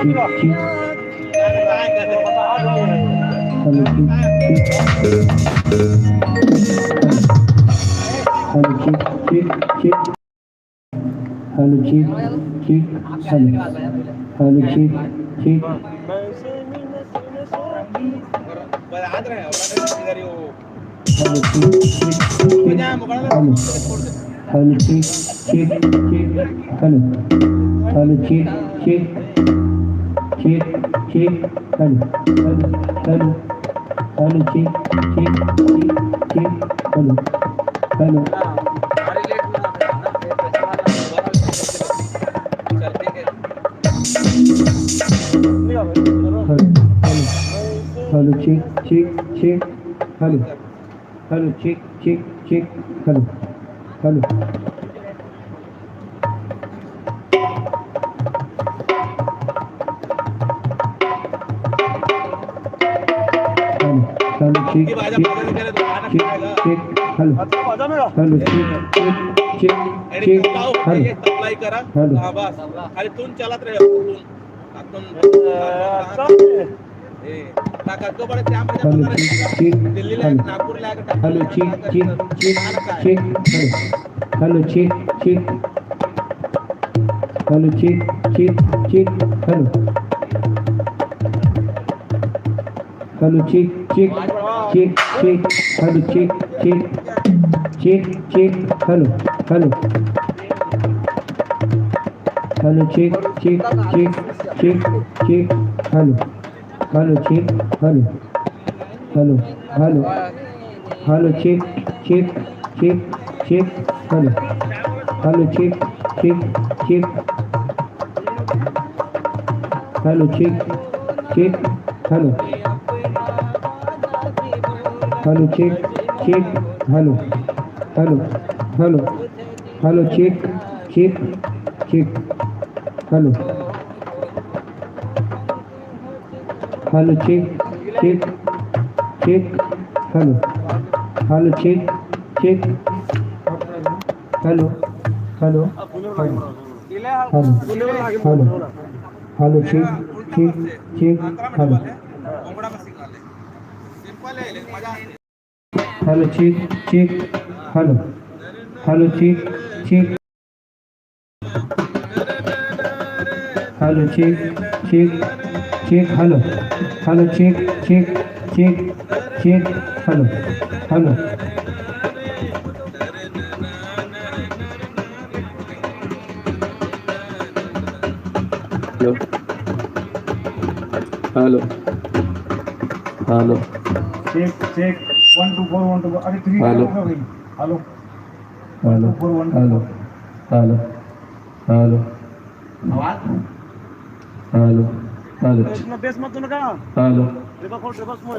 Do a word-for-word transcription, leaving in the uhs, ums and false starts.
Hello, check, check. Hello, check, check, check. Hello, check, check. Hello. Hello, check, check. Hello, check, check, check. Hello. Hello, check, check, check. Hello. Hello, check, check. Check, check. Hello. Hello, hello. Hello, check, check, check, check. Hello. Hello. Hello, hello. Hello, check, check, check. Hello. Hello, check, check, check. Hello. Hello. Hello. Hello, check, check, check, check. Hello. Hello, check, check, check, check. Hello. Hello. खाली तुम चलत रहे हो, तुम। अब तुम ए, ना कतको बड़े श्याम भैया हेलो, बता रहे हैं। चेक, चेक, दिल्ली ले, हेलो। नागपुर ले आके hello, check, check, check, check, hello. Hello, check, check. Hello, check, check, check, hello. Hello, check, check, check, check, hello, check, check, check, check, hello, hello. Hello, check, check, check, check, check, hello. Hello, check, hello, hello, hello, hello, check, check, check, check, hello, hello, check, check, check, hello, check, check, hello, hello, check, check, hello, hello, hello, hello, check, check, check, hello. Hello, check, check, check, hello. Hello, check, check, hello, hello, hello, hello, hello, hello, check, check, check, hello. Hello, check, check, hello. Hello, check, check. Hello, check, check, check, hello. Hello, check, check, check, check, hello, hello. Hello. Hello. Hello. Check, check, one two four, one two four. अरे, three hello. Hello. Hello. Hello. Four one two hello. Four. Hello. Hello. आवाज? Hello. Hello. इसमें bass मत दो ना। Hello. Triple four, triple फोर।